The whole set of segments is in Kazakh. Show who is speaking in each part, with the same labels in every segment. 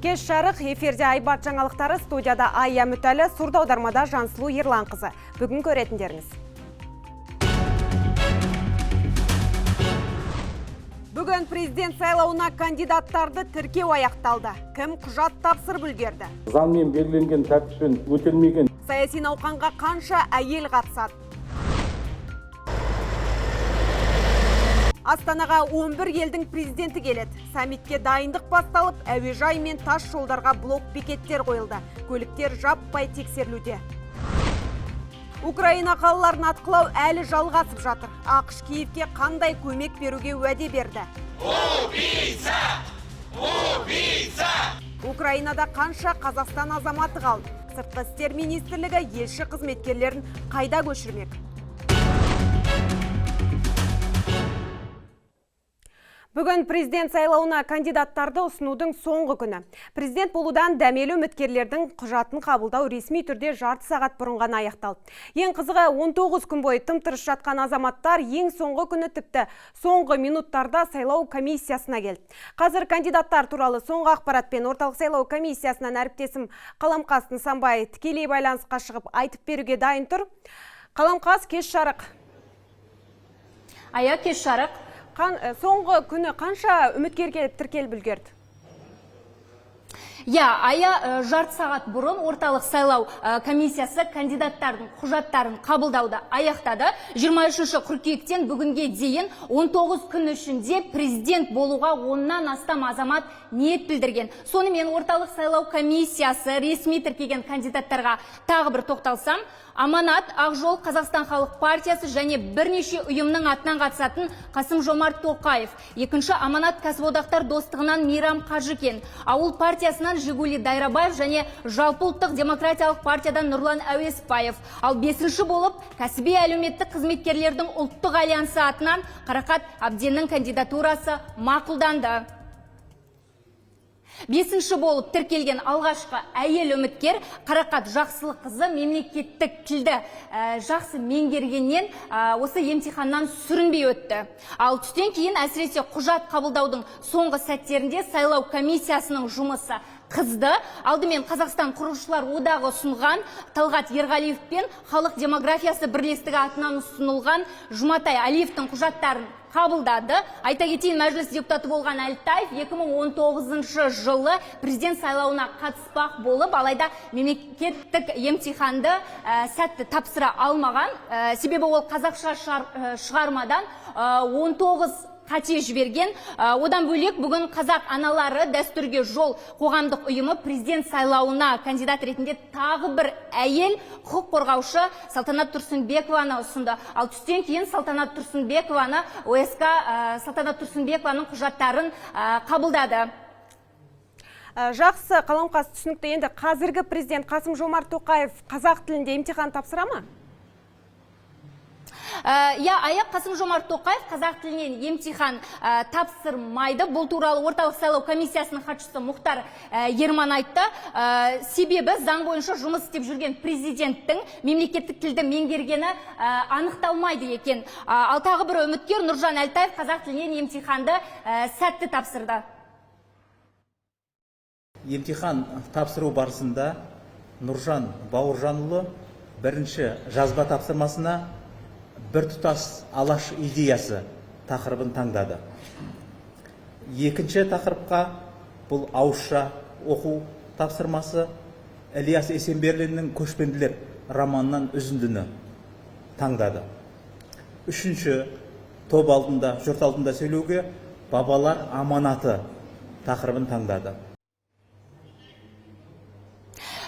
Speaker 1: Кеш жарық, эфирде Айбат жаңалықтары, студияда Айя Мүтәлі, сурдоаудармада Жансұлу Ерланқызы. Бүгін көретіндеріңіз. Бүгін президент сайлауына кандидаттарды тіркеу аяқталды. Кім құжат тапсырып үлгерді?
Speaker 2: Заңмен белгіленген тәртіппен өтелмеген.
Speaker 1: Саяси науқанға қанша әйел қатысады? Астанаға 11 елдің президенті келеді. Саммитке дайындық басталып, әуежай мен тас жолдарға блок бекеттер қойылды. Көліктер жаппай тексерілуде. Украина қалаларын атқылау әлі жалғасып жатыр. АҚШ Киевке қандай көмек беруге уәде берді?
Speaker 3: Убийца! Убийца!
Speaker 1: Украинада қанша Қазақстан азаматы қалды? Сыртқы істер министрлігі елші қызметкерлерін қайда көшірмек? Бүгін президент сайлауына кандидаттарды ұсынудың соңғы күні. Президент болудан дәмелі үміткерлердің құжатын қабылдау ресми түрде жарты сағат бұрын ғана аяқталды. Ең қызығы, 19 күн бойы тым-тырыс жатқан азаматтар ең соңғы күні, тіпті соңғы минуттарда сайлау комиссиясына келді. Қазір кандидаттар туралы соңғы ақпаратпен орталық сайлау комиссиясынан әріптесім Қаламқас Нысанбай тікелей байланысқа шығып айтып беруге дайын тұр. Қаламқас, кеш жарық.
Speaker 4: Ая, кеш жарық.
Speaker 1: Соңғы күні қанша үміткер келіп тіркеліп үлгерді?
Speaker 4: Иә, Ая, жарты сағат бұрын орталық сайлау комиссиясы кандидаттардың құжаттарын қабылдауды аяқтады. 23 қыркүйектен бүгінге дейін 19 күн ішінде президент болуға 10-нан астам азамат ниет білдірген. Сонымен орталық сайлау комиссиясы ресми тіркеген кандидаттарға тағы бір тоқталсам, Аманат, Ақжол, Қазақстан Халық партиясы және бірнеше ұйымның атынан қатысатын Қасым Жомарт Тоқаев, екінші Аманат кәсіподақтар достығынан Мейрам Қажыкен, Ауыл партиясынан Жигули Дайрабаев және Жалпы ұлттық демократиялық партиядан Нұрлан Әуесбаев. Ал бесінші болып кәсіби әлеуметтік қызметкерлердің ұлттық альянсы атынан Қарақат Абденнің кандидатурасы мақұлданды. Бесінші болып тіркелген алғашқы әйел үміткер Қарақат Жақсылыққызы мемлекеттік тілді жақсы меңгергеннен осы емтиханнан сүрінбей өтті. Ал түстен кейін, әсіресе құжат қабылдаудың соңғы сәттерінде, сайлау комиссиясының жұмысы қызды. Алдымен Қазақстан құрушылар одағы ұсынған Талғат Ерғалиев пен Халық демографиясы бірлестігі атынан ұсынылған Жұматай Алиевтің құжаттарын қабылдады. Айта кетейін, мәжіліс депутаты болған Әлтаев 2019 жылы президент сайлауына қатыспақ болып, алайда мемлекеттік емтиханды сәтті тапсыра алмаған. Себебі ол қазақша шығармадан 19 қате жіберген. Одан бөлек бүгін Қазақ аналары дәстүрге жол қоғамдық ұйымы президент сайлауына кандидат ретінде тағы бір әйел, құқық қорғаушы Салтанат Тұрсынбекованы ұсынды. Ал түстен кейін Салтанат Тұрсынбекованы ОСК Салтанат Тұрсынбекованың құжаттарын қабылдады.
Speaker 1: Жақсы, Қаламқас, түсінікті. Енді қазіргі президент Қасым Жомарт Тоқаев қазақ тілінде емтихан тапсыра ма?
Speaker 4: Иә, Аяқ, Қасым Жомарт Тоқаев қазақ тілінен емтихан тапсырмайды. Бұл туралы орталық сайлау комиссиясының хатшысы Мұхтар Ерман айтты. Себебі заң бойынша жұмыс істеп жүрген президенттің мемлекеттік тілді меңгергені анықталмайды екен. Ал тағы бір үміткер Нұржан Әлтаев қазақ тілінен емтиханды сәтті тапсырды.
Speaker 5: Емтихан тапсыру барысында Нұржан Бауыржанұлы бірінші жазба тапсырмасына біртұтас Алаш идеясы тақырыбын таңдады. Екінші тақырыпқа, бұл ауызша оқу тапсырмасы, Ілияс Есенберлиннің «Көшпенділер» романынан үзіндіні таңдады. Үшінші топ алдында, жұрт алдында сөйлеуге «Бабалар аманаты» тақырыбын таңдады.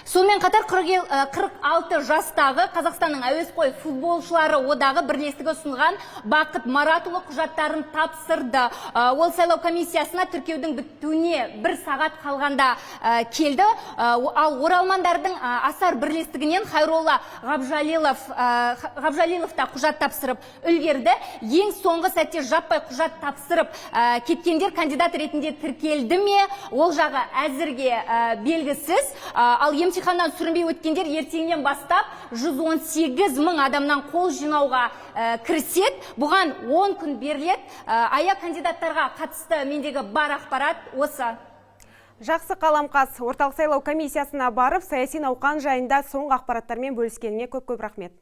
Speaker 4: Сонымен қатар 46 жастағы Қазақстанның әуесқой футболшылары одағы бірлестігі ұсынған Бақыт Маратұлы құжаттарын тапсырды. Ол сайлау комиссиясына тіркеудің бітуіне бір сағат қалғанда келді. Ал оралмандардың Асар бірлестігінен Хайролла Ғабжалилов та құжат тапсырып үлгерді. Ең соңғы сәтте жаппай құжат тапсырып кеткендер кандидат ретінде тіркелді ме, ол жағы әзірге белгісіз. Ал емтиханнан сүрінбей өткендер ертеңнен бастап 118 мың адамнан қол жинауға кіріседі. Бұған 10 күн беріледі. Ая, кандидаттарға қатысты мендегі бар ақпарат осы.
Speaker 1: Жақсы, Қаламқас, орталық сайлау комиссиясына барып, саяси науқан жайында соңғы ақпараттармен бөліскеніңе көп-көп рахмет.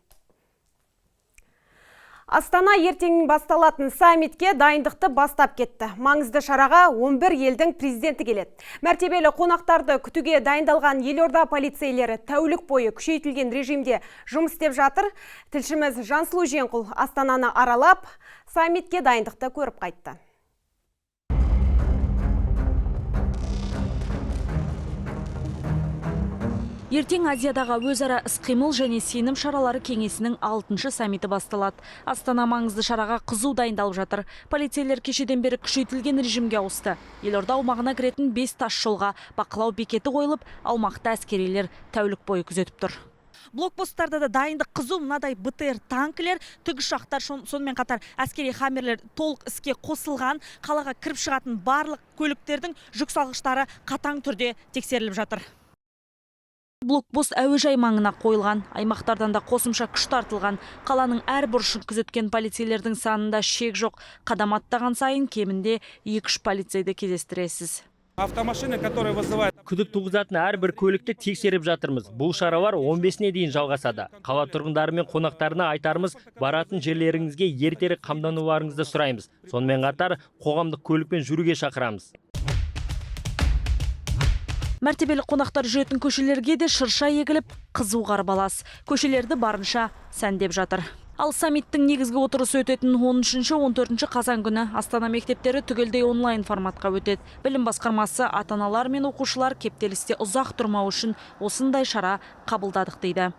Speaker 1: Астана ертең басталатын саммитке дайындықты бастап кетті. Маңызды шараға 11 елдің президенті келеді. Мәртебелі қонақтарды күтуге дайындалған елорда полицейлері тәулік бойы күшейтілген режимде жұмыс істеп жатыр. Тілшіміз Жансұлу Жиенқұл Астананы аралап, саммитке дайындықты көріп қайтты.
Speaker 6: Ертең Азиядағы өзара іс-қимыл және сенім шаралары кеңесінің 6-шы саммиті басталады. Астана маңызды шараға қызу дайындалып жатыр. Полицейлер кешеден бері күшейтілген режимге ауысты. Елорда аумағына кіретін 5 тас жолға бақылау бекеті қойылып, аумақты әскерилер тәулік бойы күзетіп тұр.
Speaker 7: Блокпосттарда да дайындық қызу, мынадай БТР танкілер, тікұшақтар, сонымен қатар әскери хаммерлер толық іске қосылған. Қалаға кіріп шығатын барлық көліктердің жүк салғыштары қатаң түрде тексеріліп жатыр.
Speaker 6: Блокпост әуежай маңына қойылған, аймақтардан да қосымша күш тартылған. Қаланың әр бұрышын күзеткен полицейлердің санында шек жоқ. Қадам аттаған сайын кемінде 2-3 полицейді кездестіресіз.
Speaker 8: Автомашины, которые вызывают
Speaker 9: Күдік туғызатын әрбір көлікті тексеріп жатырмыз. Бұл шаралар 15-не дейін жалғасады. Қала тұрғындары мен қонақтарына айтарымыз, баратын жерлеріңізге ертерек қамдануларыңызды сұраймыз. Сонымен қатар қоғамдық көлікпен жүруге шақырамыз.
Speaker 6: Мәртебелі қонақтар жүретін көшелерге де шырша егіліп, қызу қарбалас. Көшелерді барынша сәндеп жатыр. Ал саммиттің негізгі отырысы өтетін 13-14 қазан күні Астана мектептері түгелдей онлайн форматқа өтеді. Білім басқармасы ата-аналар мен оқушылар кептелісте ұзақ тұрмау үшін осындай шара қабылдадық дейді.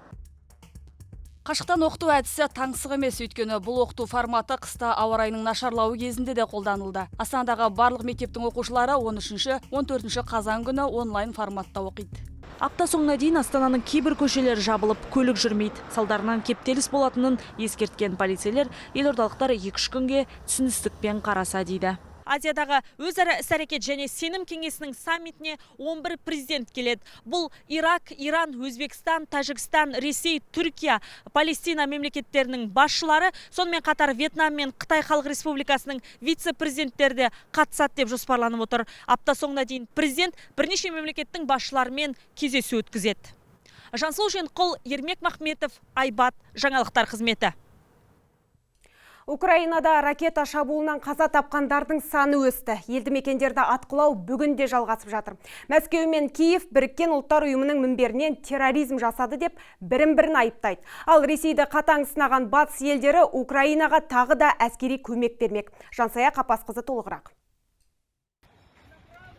Speaker 10: Қашықтан оқыту әдісі таңсық емес, өйткені бұл оқыту форматы қыста ауа райының нашарлауы кезінде де қолданылды. Астанадағы барлық мектептің оқушылары 13-14 қазан күні онлайн форматта оқиды.
Speaker 6: Апта соңына дейін Астананың кейбір көшелері жабылып, көлік жүрмейді. Салдарынан кептеліс болатынын ескерткен полицейлер елордалықтар 2-3 күнге түсіністікпен қараса дейді.
Speaker 7: Азиядағы өзара іс-әрекет және сенім кеңесінің саммитіне 11 президент келеді. Бұл Ирак, Иран, Өзбекстан, Тәжікстан, Ресей, Түркия, Палестина мемлекеттерінің басшылары, сонымен қатар Вьетнам мен Қытай Халық Республикасының вице-президенттері де қатысады деп жоспарланып отыр. Апта соңына дейін президент бірнеше мемлекеттің басшыларымен кездесу өткізеді. Жансұлу Жиенқұл, Ермек Махметов, Айбат, жаңалықтар қызметі.
Speaker 1: Украинада ракета шабуылынан қаза тапқандардың саны өсті. Елді мекендерді атқылау бүгін де жалғасып жатыр. Мәскеу мен Киев Біріккен Ұлттар Ұйымының мінберінен терроризм жасады деп бірін-бірін айыптайды. Ал Ресейді қатаң сынаған батыс елдері Украинаға тағы да әскери көмек бермек. Жансая Қапасқызы толығырақ.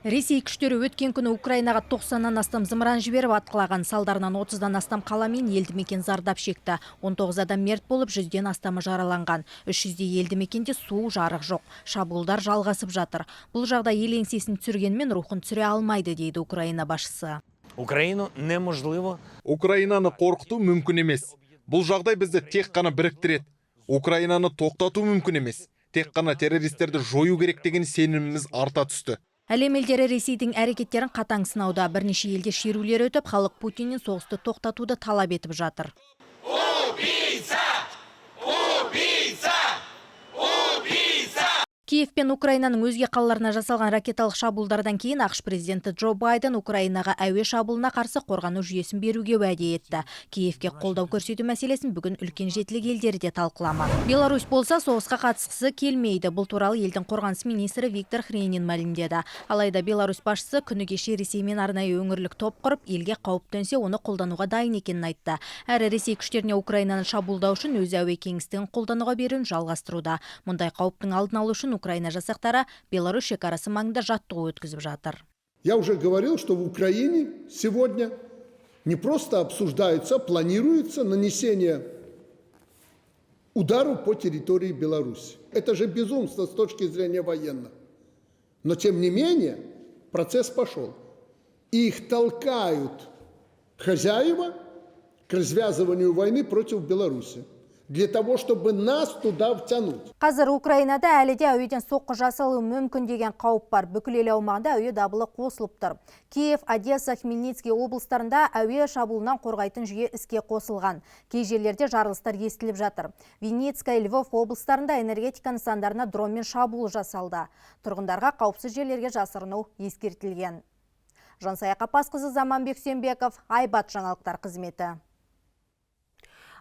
Speaker 11: Ресей күштері өткен күні Украинаға 90-нан астам зымыран жіберіп атқылаған. Салдарынан 30-дан астам қала мен елді мекен зардап шекті. 19 адам мерт болып, 100-ден астамы жараланған. 300-дей елді мекенде су, жарық жоқ. Шабуылдар жалғасып жатыр. Бұл жағдай ел еңсесін түсіргенмен рухын түсіре алмайды, дейді Украина басшысы.
Speaker 12: Украину неможливо.
Speaker 13: Украинаны қорқыту мүмкін емес. Бұл жағдай бізді тек қана біріктіреді. Украинаны тоқтату мүмкін емес. Тек қана террористерді жою керек деген сеніміміз арта түсті.
Speaker 11: Әлем елдері Ресейдің әрекеттерін қатаң сынауда. Бірнеше елде шерулер өтіп, халық Путиннен соғысты тоқтатуды талап етіп жатыр.
Speaker 3: Убийца! Убийца! Убийца!
Speaker 11: Киев пен Украинаның өзге қалаларына жасалған ракеталық шабуылдардан кейін ақш президенті Джо Байден Украинаға әуе шабуылына қарсы қорғану жүйесін беруге уәде етті. Киевке қолдау көрсету мәселесін бүгін үлкен жетілік елдері де талқыламақ. Беларусь болса соғысқа қатысқысы келмейді. Бұл туралы елдің қорғаныс министрі Виктор Хренин мәлімдеді. Алайда Беларусь басшысы күні кеше Ресеймен арнайы өңірлік топ құрып, елге қауіп төнсе оны қолдануға дайын екенін айтты. Әрі Ресей күштеріне Украинаны шабуылдау үшін өз әуе кеңістігін қолдануға беруін жалғастыруда. Мұндай қауіптің алдын алу үшін Украина жасақтары Беларусь шекарасы маңында жаттығу өткізіп жатыр.
Speaker 14: Я уже говорил, что в Украине сегодня не просто обсуждается, планируется нанесение удару по территории Беларуси. Это же безумство с точки зрения военных. Но тем не менее процесс пошел. И их толкают хозяева к развязыванию войны против Беларуси, для того, чтобы нас туда втянуть.
Speaker 11: Қазір Украинада әлі де әуеден соққы жасалуы мүмкін деген қауіп бар. Бүкіл ел аумағында әуе дабылы қосылып тұр. Киев, Одесса, Хмельницкий облыстарында әуе шабуылынан қорғайтын жүйе іске қосылған. Кей жерлерде жарылыстар естіліп жатыр. Винницкая, Львов облыстарында энергетика нысандарына дронмен шабуыл жасалды. Тұрғындарға қауіпсіз жерлерге жасырыну ескертілген. Жансая Қапасқызы, Заманбек Үсенбеков, Айбат жаңалықтар қызметі.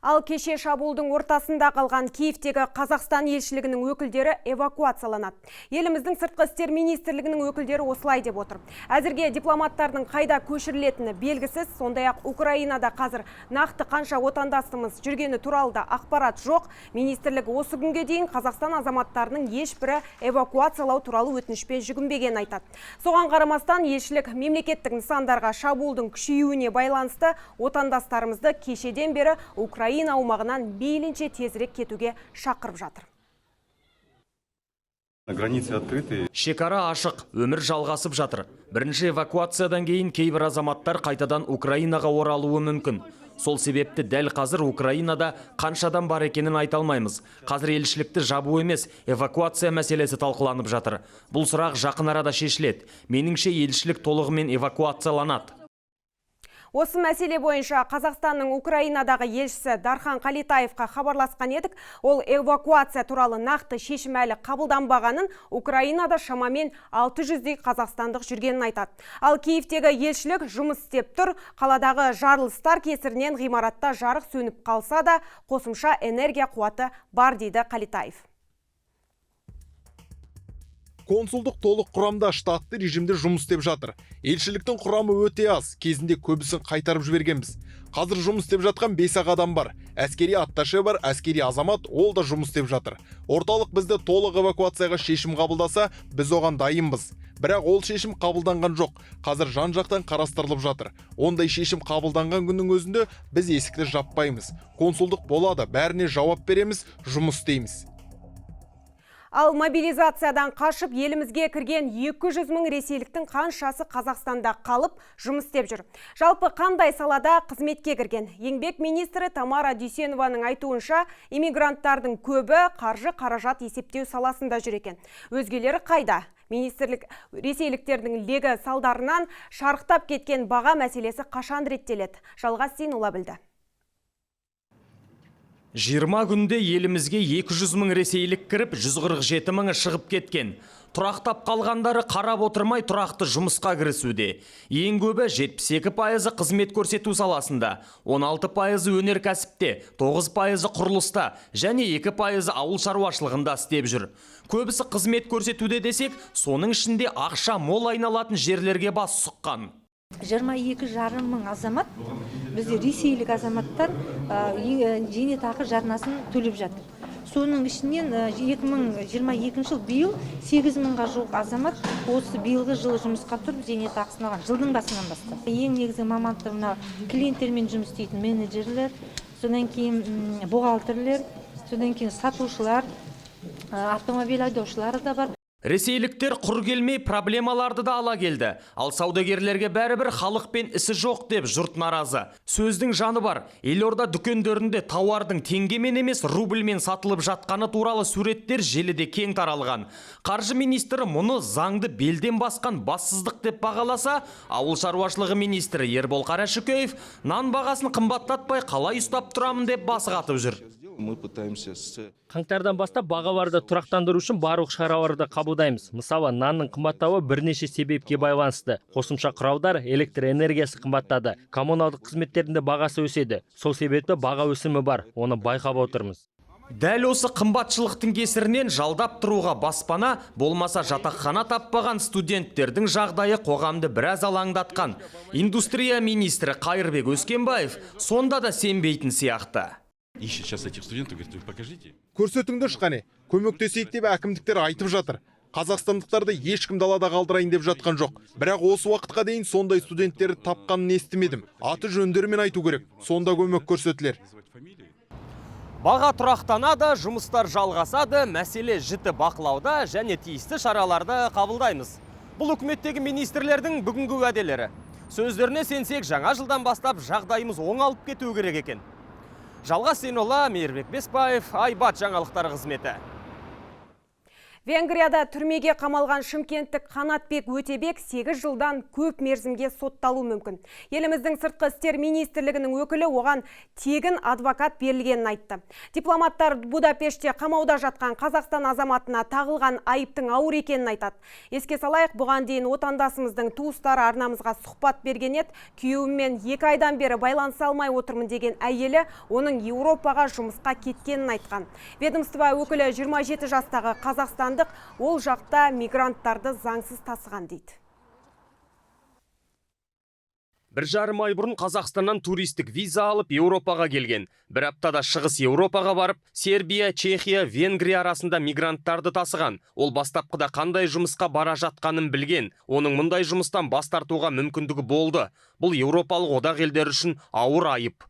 Speaker 1: Ал кеше шабуылдың ортасында қалған Киевтегі Қазақстан елшілігінің өкілдері эвакуацияланады. Еліміздің сыртқы істер министрлігінің өкілдері осылай деп отыр. Әзірге дипломаттардың қайда көшірілетіні белгісіз, сондай-ақ Украинада қазір нақты қанша отандасымыз жүргені туралы да ақпарат жоқ. Министрлік осы күнге дейін Қазақстан азаматтарының ешбірі эвакуациялау туралы өтінішпен жүгінбегенін айтады. Соған қарамастан елшілік мемлекеттік нысандарға шабуылдың күшеюіне байланысты отандастарымызды кешеден бері Украина аумағынан мейлінше тезірек кетуге шақырып жатыр.
Speaker 15: Границы открыты.
Speaker 16: Шекара ашық, өмір жалғасып жатыр. Бірінші эвакуациядан кейін кейбір азаматтар қайтадан Украинаға оралуы мүмкін. Сол себепті дәл қазір Украинада қанша адам бар екенін айта алмаймыз. Қазір елшілікті жабу емес, эвакуация мәселесі талқыланып жатыр. Бұл сұрақ жақын арада шешіледі. Меніңше, елшілік толығымен эвакуацияланады.
Speaker 1: Осы мәселе бойынша Қазақстанның Украинадағы елшісі Дархан Қалитаевқа хабарласқан едік. Ол эвакуация туралы нақты шешім әлі қабылданбағанын, Украинада шамамен 600-дей қазақстандық жүргенін айтады. Ал Киевтегі елшілік жұмыс істеп тұр. Қаладағы жарылыстар кесірінен ғимаратта жарық сөніп қалса да, қосымша энергия қуаты бар дейді Қалитаев.
Speaker 13: Консулдық толық құрамда штатты режимде жұмыс істеп жатыр. Елшіліктің құрамы өте аз, кезінде көбісін қайтарып жібергенбіз. Қазір жұмыс істеп жатқан 5-ақ адам бар. Әскери атташе бар, әскери азамат, ол да жұмыс істеп жатыр. Орталық бізді толық эвакуацияға шешім қабылдаса, біз оған дайынбыз. Бірақ ол шешім қабылданған жоқ. Қазір жан-жақтан қарастырылып жатыр. Ондай шешім қабылданған күннің өзінде біз есікті жаппаймыз. Консулдық болады, бәріне жауап береміз, жұмыс істейміз.
Speaker 1: Ал мобилизациядан қашып елімізге кірген 200 мың ресейліктің қаншасы Қазақстанда қалып жұмыс істеп жүр. Жалпы қандай салада қызметке кірген? Еңбек министрі Тамара Дүйсенованың айтуынша, иммигранттардың көбі қаржы қаражат есептеу саласында жүр екен. Өзгелері қайда? Министрлік ресейліктердің легі салдарынан шарықтап кеткен баға мәселесі қашан реттеледі? Жалғас Сейнулла білді.
Speaker 16: 20 күнде елімізге 200 мың ресейлік кіріп, 147 мыңы шығып кеткен. Тұрақтап қалғандары қарап отырмай тұрақты жұмысқа кірісуде. Ең көбі 72% қызмет көрсету саласында, 16% өнеркәсіпте, 9% құрылыста және 2% ауыл шаруашылығында істеп жүр. Көбісі қызмет көрсетуде десек, соның ішінде ақша мол айналатын жерлерге бас сұққан.
Speaker 17: 22,5 мың азамат, бізде ресейлік азаматтар зейнетақы жарнасын төлеп жатыр. Соның ішінен 2022 жыл биыл 8 мыңға жуық азамат осы биылғы жылы жұмысқа тұрып зейнетақысын алған, жылдың басынан бастап. Ең негізгі мамандықтар мына клиенттермен жұмыс істейтін менеджерлер, содан кейін бухгалтерлер, содан кейін сатушылар, автомобиль айдаушылары да бар.
Speaker 16: Ресейліктер құр келмей проблемаларды да ала келді. Ал саудагерлерге бәрібір халықпен ісі жоқ деп жұрт наразы. Сөздің жаны бар. Елорда дүкендерінде тауардың теңгемен емес рубльмен сатылып жатқаны туралы суреттер желіде кең таралған. Қаржы министрі мұны заңды белден басқан бассыздық деп бағаласа, ауыл шаруашылығы министрі Ербол Қарашүкеев нан бағасын қымбаттатпай қалай ұстап тұрамын деп басы қатып жүр.
Speaker 18: Мы пытаемся с
Speaker 9: Қаңтардан бастап бағаларды тұрақтандыру үшін барлық шараларды қабылдаймыз. Мысалы, нанның қымбаттауы бірнеше себепке байланысты. Қосымша құралдар, электр энергиясы қымбаттады. Коммуналдық қызметтердің де бағасы өседі. Сол себепті баға өсімі бар, оны байқап отырмыз.
Speaker 16: Дәл осы қымбатшылықтың кесірінен жалдап тұруға баспана, болмаса жатақхана таппаған студенттердің жағдайы қоғамды біраз алаңдатқан. Индустрия министрі Қайырбек Өскенбаев сонда да сенбейтін сияқты.
Speaker 15: Ищет сейчас этих студентов, говорит, вы покажите.
Speaker 13: Көрсетіңдерші қане, көмектесейік деп әкімдіктер айтып жатыр. Қазақстандықтарды ешкім далада қалдырайын деп жатқан жоқ. Бірақ осы уақытқа дейін сондай студенттерді тапқанын естімедім. Аты жөндерімен айту керек, сонда көмек көрсетілер.
Speaker 16: Баға тұрақтанады, жұмыстар жалғасады, мәселе жіті бақылауда және тиісті шараларды қабылдаймыз. Бұл үкіметтегі министрлердің бүгінгі уәделері. Сөздеріне сенсек, жаңа жылдан бастап жағдайымыз оңалып кету керек екен. Жалғас Сейнулла, Мейірбек Беспаев, Айбат жаңалықтары қызметі.
Speaker 1: Венгрияда түрмеге қамалған шымкенттік Қанатбек Өтебек 8 жылдан көп мерзімге сотталуы мүмкін. Еліміздің сыртқы істер министрлігінің өкілі оған тегін адвокат берілгенін айтты. Дипломаттар Будапештте қамауда жатқан Қазақстан азаматына тағылған айыптың ауыр екенін айтады. Еске салайық, бұған дейін отандасымыздың туыстары арнамызға сұхбат берген еді. Күйеуіммен 2 айдан бері байланыса алмай отырмын деген әйелі оның Еуропаға жұмысқа кеткенін айтқан. Ведомство өкілі 27 жастағы Қазақстан ол жақта мигранттарды заңсыз тасыған дейді.
Speaker 16: 1,5 ай бұрын Қазақстаннан туристік виза алып Еуропаға келген. Бір аптада Шығыс Еуропаға барып, Сербия, Чехия, Венгрия арасында мигранттарды тасыған. Ол бастапқыда қандай жұмысқа бара жатқанын білген. Оның мұндай жұмыстан бас тартуға мүмкіндігі болды. Бұл Еуропалық одақ елдері үшін ауыр айып.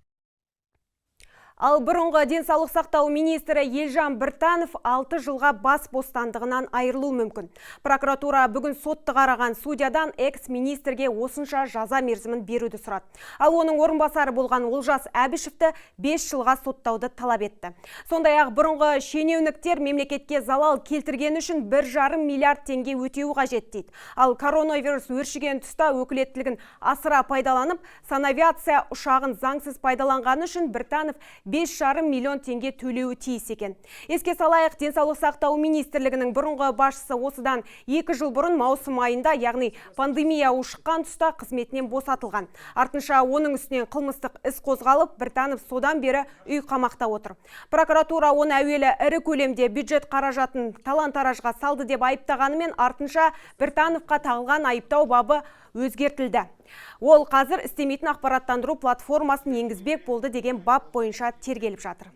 Speaker 1: Ал бұрынғы денсаулық сақтау министрі Елжан Біртанов 6 жылға бас бостандығынан айырылуы мүмкін. Прокуратура бүгін сотты қараған судьядан экс-министрге осынша жаза мерзімін беруді сұрады. Ал оның орынбасары болған Олжас Әбішевті 5 жылға соттауды талап етті. Сондай-ақ бұрынғы шенеуніктер мемлекетке залал келтіргені үшін 1,5 миллиард теңге өтеуі қажет дейді. Ал коронавирус өршіген тұста өкілеттілігін асыра пайдаланып, санавиация ұшағын заңсыз пайдаланғаны үшін Біртанов 5,5 миллион теңге төлеуі тиіс екен. Еске салайық, денсаулық сақтау министрлігінің бұрынғы басшысы осыдан 2 жыл бұрын маусым айында, яғни пандемия ушыққан тұста қызметінен босатылған. Артынша оның үстінен қылмыстық іс қозғалып, Біртанов содан бері үй қамақта отыр. Прокуратура оны әуелі ірі көлемде бюджет қаражатын талан-таражға салды деп айыптағанымен, артынша Біртановқа тағылған айыптау бабы өзгертілді. Ол қазір істемейтін ақпараттандыру платформасын енгізбек болды деген бап бойынша тергеліп жатыр.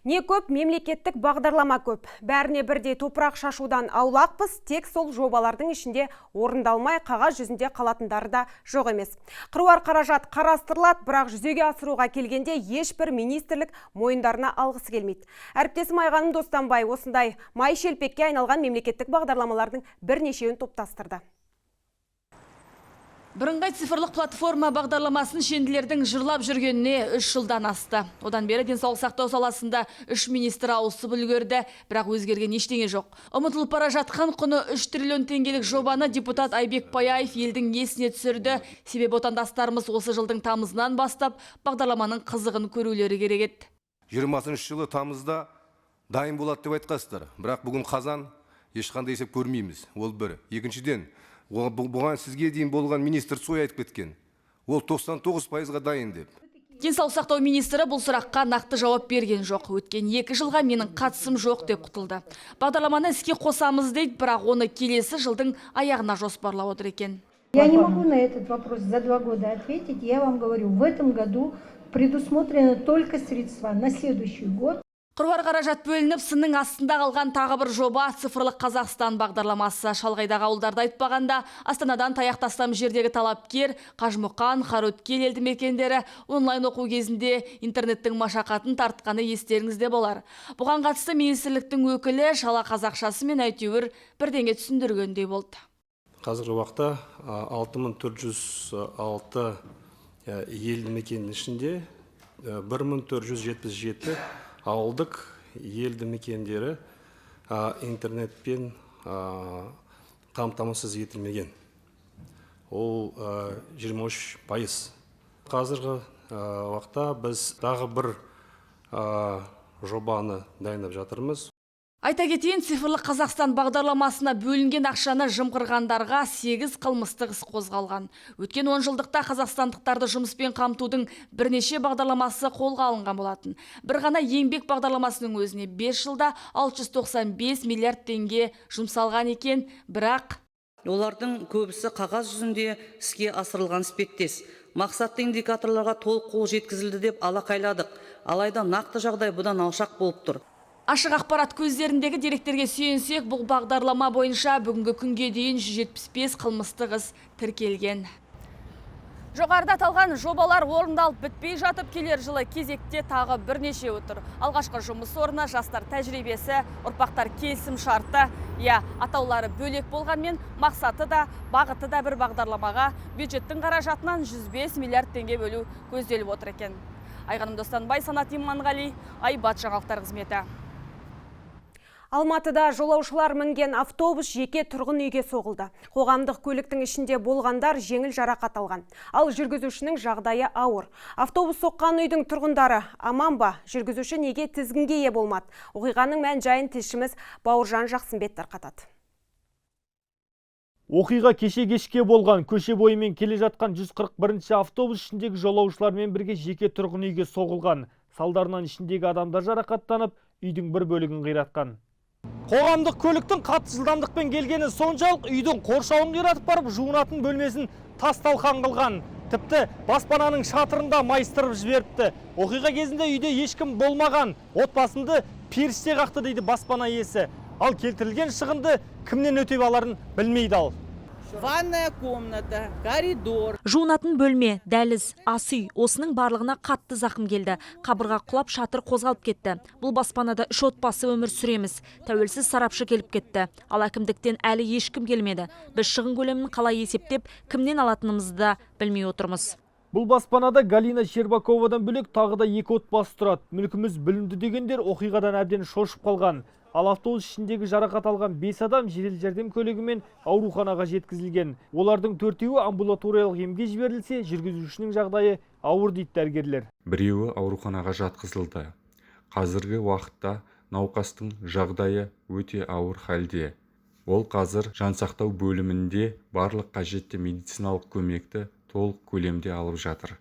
Speaker 1: Не көп, мемлекеттік бағдарлама көп. Бәріне бірдей топырақ шашудан аулақпыз, тек сол жобалардың ішінде орындалмай қағаз жүзінде қалатындары да жоқ емес. Қыруар қаражат қарастырылады, бірақ жүзеге асыруға келгенде ешбір министрлік мойындарына алғысы келмейді. Әріптесім Айғаным Достанбай осындай май шелпекке айналған мемлекеттік бағдарламалардың бірнешеуін топтастырды.
Speaker 10: Бірыңғай цифрлық платформа бағдарламасын шенділердің жырлап жүргеніне 3 жылдан асты. Одан бері денсаулық сақтау саласында 3 министр ауысып үлгерді, бірақ өзгерген ештеңе жоқ. Ұмытылып бара жатқан құны 3 триллион теңгелік жобаны депутат Айбек Паяев елдің есіне түсірді. Себебі отандастарымыз осы жылдың тамызынан бастап бағдарламаның қызығын көрулері керек еді.
Speaker 18: 20 жылы тамызда дайын болады деп айтқансыздар. Бірақ бүгін қазан, ешқандай есеп көрмейміз. Ол бір. Екіншіден, бұған сізге дейін болған министр Цой айтып кеткен. Ол 99%-ға дайын деп.
Speaker 10: Денсаулық сақтау министрі бұл сұраққа нақты жауап берген жоқ. Өткен 2 жылға менің қатысым жоқ деп құтылды. Бағдарламаны іске қосамыз дейді, бірақ оны келесі жылдың аяғына жоспарлап отыр екен.
Speaker 19: Я не могу на этот вопрос за 2 года ответить. Я вам говорю, в этом году предусмотрены только средства на следующий год.
Speaker 10: Қыруар қаражат бөлініп, сынның астында қалған тағы бір жоба цифрлық Қазақстан бағдарламасы. Шалғайдағы ауылдарды айтпағанда, Астанадан таяқ тастам жердегі талапкер, Қажымұқан, Қараөткел елді мекендері онлайн оқу кезінде интернеттің машақатын тартқаны естеріңізде болар. Бұған қатысты министрліктің өкілі шала қазақшасымен әйтеуір бірдеңе түсіндіргендей болды.
Speaker 20: Қазіргі уақытта 6406 елді мекеннің ішінде 1477 ауылдық елді мекендері интернетпен қамтамасыз етілмеген. Ол 23%. Қазіргі уақытта біз тағы бір жобаны дайындап жатырмыз.
Speaker 10: Айта кетейін, цифрлық Қазақстан бағдарламасына бөлінген ақшаны жымқырғандарға 8 қылмыстық іс қозғалған. Өткен 10 жылдықта қазақстандықтарды жұмыспен қамтудың бірнеше бағдарламасы қолға алынған болатын. Бір ғана еңбек бағдарламасының өзіне 5 жылда 695 миллиард теңге жұмсалған екен, бірақ
Speaker 21: олардың көбісі қағаз жүзінде іске асырылған іспеттес. Мақсатты индикаторларға толық қол жеткізілді деп алақайладық. Алайда нақты жағдай бұдан алшақ болып тұр.
Speaker 10: Ашық ақпарат көздеріндегі деректерге сүйенсек, бұл бағдарлама бойынша бүгінгі күнге дейін 175 қылмыстық іс тіркелген. Жоғарыда аталған жобалар орындалып бітпей жатып, келер жылы кезекте тағы бірнеше отыр. Алғашқы жұмыс орны, жастар тәжірибесі, ұрпақтар келісім шарты. Иә, атаулары бөлек болғанмен, мақсаты да, бағыты да бір бағдарламаға бюджеттің қаражатынан 105 миллиард теңге бөлу көзделіп отыр екен. Айғаным Достанбай, Санат Иманғали, Айбат жаңалықтар қызметі.
Speaker 1: Алматыда жолаушылар мінген автобус жеке тұрғын үйге соғылды. Қоғамдық көліктің ішінде болғандар жеңіл жарақат алған. Ал жүргізушінің жағдайы ауыр. Автобус соққан үйдің тұрғындары аман ба? Жүргізуші неге тізгінге ие болмады? Оқиғаның мән жайын тілшіміз Бауыржан Жақсымбет тарқатады.
Speaker 2: Оқиға кеше кешке болған. Көше бойымен келе жатқан 141-ші автобус ішіндегі жолаушылармен бірге жеке тұрғын үйге соғылған. Салдарынан ішіндегі адамдар жарақаттанып, үйдің бір бөлігін қиратқан. Қоғамдық көліктің қатты жылдамдықпен келгені соншалық, үйдің қоршауын қиратып барып, жуынатын бөлмесін тас талқан қылған. Тіпті баспананың шатырында майыстырып жіберіпті. Оқиға кезінде үйде ешкім болмаған. Отбасымды періште қақты дейді баспана иесі. Ал келтірілген шығынды кімнен өтеп аларын білмейді ал.
Speaker 22: Ванная комната, коридор.
Speaker 6: Жуынатын бөлме, дәліз, ас үй, осының барлығына қатты зақым келді. Қабырға құлап, шатыр қозғалып кетті. Бұл баспанада 3 отбасы өмір сүреміз. Тәуелсіз сарапшы келіп кетті. Ал әкімдіктен әлі ешкім келмеді. Біз шығын көлемін қалай есептеп, кімнен алатынымызды да білмей отырмыз.
Speaker 2: Бұл баспанада Галина Щербаковадан бөлек тағы да 2 отбасы тұрады. Мүлкіміз бүлінді дегендер оқиғадан әбден шошып қалған. Ал автобус ішіндегі жарақат алған 5 адам жедел жәрдем көлігімен ауруханаға жеткізілген. Олардың 4-еуі амбулаториялық емге жіберілсе, жүргізушінің жағдайы ауыр дейді дәрігерлер.
Speaker 23: Біреуі ауруханаға жатқызылды. Қазіргі уақытта науқастың жағдайы өте ауыр халде. Ол қазір жансақтау бөлімінде барлық қажетті медициналық көмекті толық көлемде алып жатыр.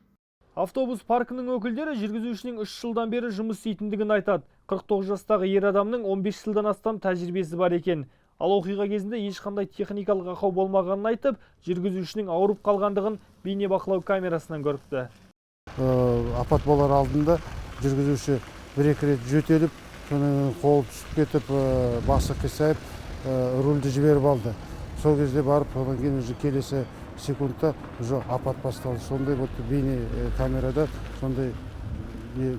Speaker 2: Автобус паркінің өкілдері жүргізушінің 3 жылдан бері жұмыс істейтіндігін айтады. 49 жастағы ер адамның 15 жылдан астам тәжірибесі бар екен. Ал оқиға кезінде ешқандай техникалық ақау болмағанын айтып, жүргізушінің ауырып қалғандығын бейнебақылау камерасынан көріпті.
Speaker 24: Апат болар алдында жүргізуші бір-екі рет жөтеліп, сонымен қолы түсіп кетіп, басы қисайып, рульді жіберіп алды. Сол кезде барып, одан кейін уже келесі секундта уже апат басталды. Сондай вот бейне камерада сондай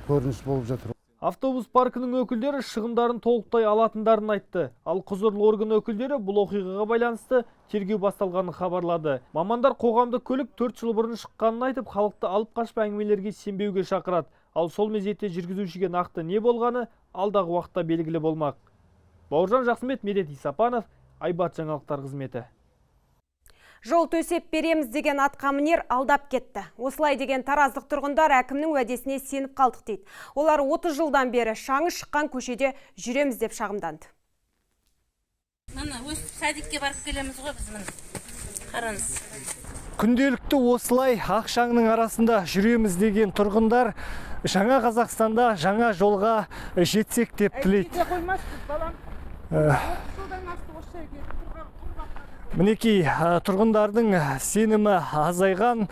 Speaker 24: көрініс болып жатыр.
Speaker 2: Автобус паркінің өкілдері шығындарын толықтай алатындарын айтты. Ал құзырлы орган өкілдері бұл оқиғаға байланысты тергеу басталғанын хабарлады. Мамандар қоғамдық көлік 4 жыл бұрын шыққанын айтып, халықты алып қашпа әңгімелерге сенбеуге шақырады. Ал сол мезетте жүргізушіге нақты не болғаны алдағы уақытта белгілі болмақ. Бауыржан Жақсымбет, Медет Исапанов, Айбат жаңалықтар қызметі.
Speaker 1: Жол төсеп береміз деген атқамінер алдап кетті. Осылай деген тараздық тұрғындар әкімнің уәдесіне сеніп қалдық дейді. Олар 30 жылдан бері шаңы шыққан көшеде жүреміз деп шағымданды.
Speaker 25: Міне, өстіп садикке барып келеміз ғой біз, міне. Қараңыз.
Speaker 26: Күнделікті осылай ақ шаңның арасында жүреміз деген тұрғындар жаңа Қазақстанда жаңа жолға жетсек деп тілейді. Мінекей, тұрғындардың сенімі азайған.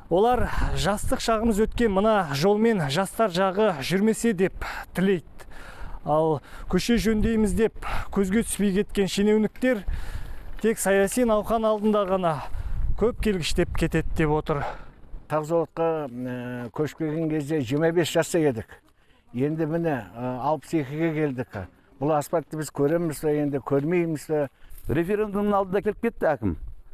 Speaker 26: Олар жастық шағымыз өткен мына жолмен жастар жағы жүрмесе деп тілейді. Ал көше жөндейміз деп көзге түспей кеткен шенеуніктер тек саяси науқан алдында ғана көп келгіштеп кетеді деп отыр.
Speaker 27: Тақзауытқа көшіп келген кезде 25 жаста едік. Енді міне 62-ге келдік. Бұл асфальтты біз көреміз бе, енді көрмейміз бе?
Speaker 28: Референдумның алдында келіп кетті әкім.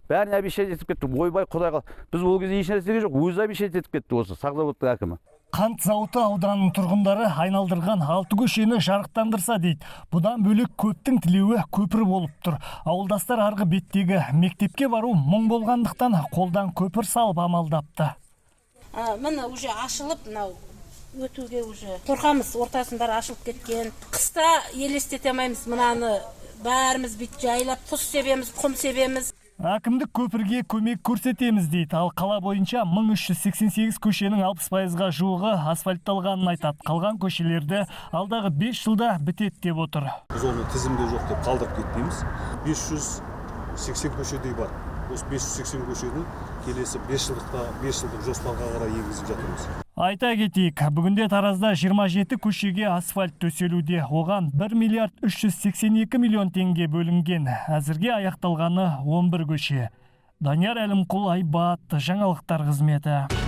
Speaker 28: Бәрін обещать етіп кетті. Ойбай, құдайға. Біз ол кезде ешнәрсеге жоқ, өзі обещать етіп кетті осы Сақ-заводтың әкімі.
Speaker 26: Қант зауыты ауданының тұрғындары айналдырған 6 көшені жарықтандырса дейді. Бұдан бөлек көптің тілеуі көпір болып тұр. Ауылдастар арғы беттегі мектепке бару мұң болғандықтан қолдан көпір салып амалдапты.
Speaker 25: Міне уже ашылып, мынау өтуге уже қорқамыз, ортасының бәрі ашылып кеткен. Қыста елестете алмаймыз, мынаны бәріміз бүйтіп жайлап тұз себеміз, құм себеміз.
Speaker 26: Әкімдік көпірге көмек көрсетеміз дейді. Ал қала бойынша 1388 көшенің 60%-ға жуығы асфальтталғанын айтады. Қалған көшелерді алдағы 5 жылда бітеді деп отыр.
Speaker 29: Біз оны тізімде жоқ деп қалдырып кетпейміз. 580 көшедей бар. Осы 580 көшені келесі 5 жылдық жоспарға қарай енгізіп жатырмыз.
Speaker 26: Айта кетейік, бүгінде Таразда 27 көшеге асфальт төселуде. Оған 1 миллиард 382 миллион теңге бөлінген. Әзірге аяқталғаны 11 көше. Данияр Әлімқұл, Айбат, жаңалықтар қызметі.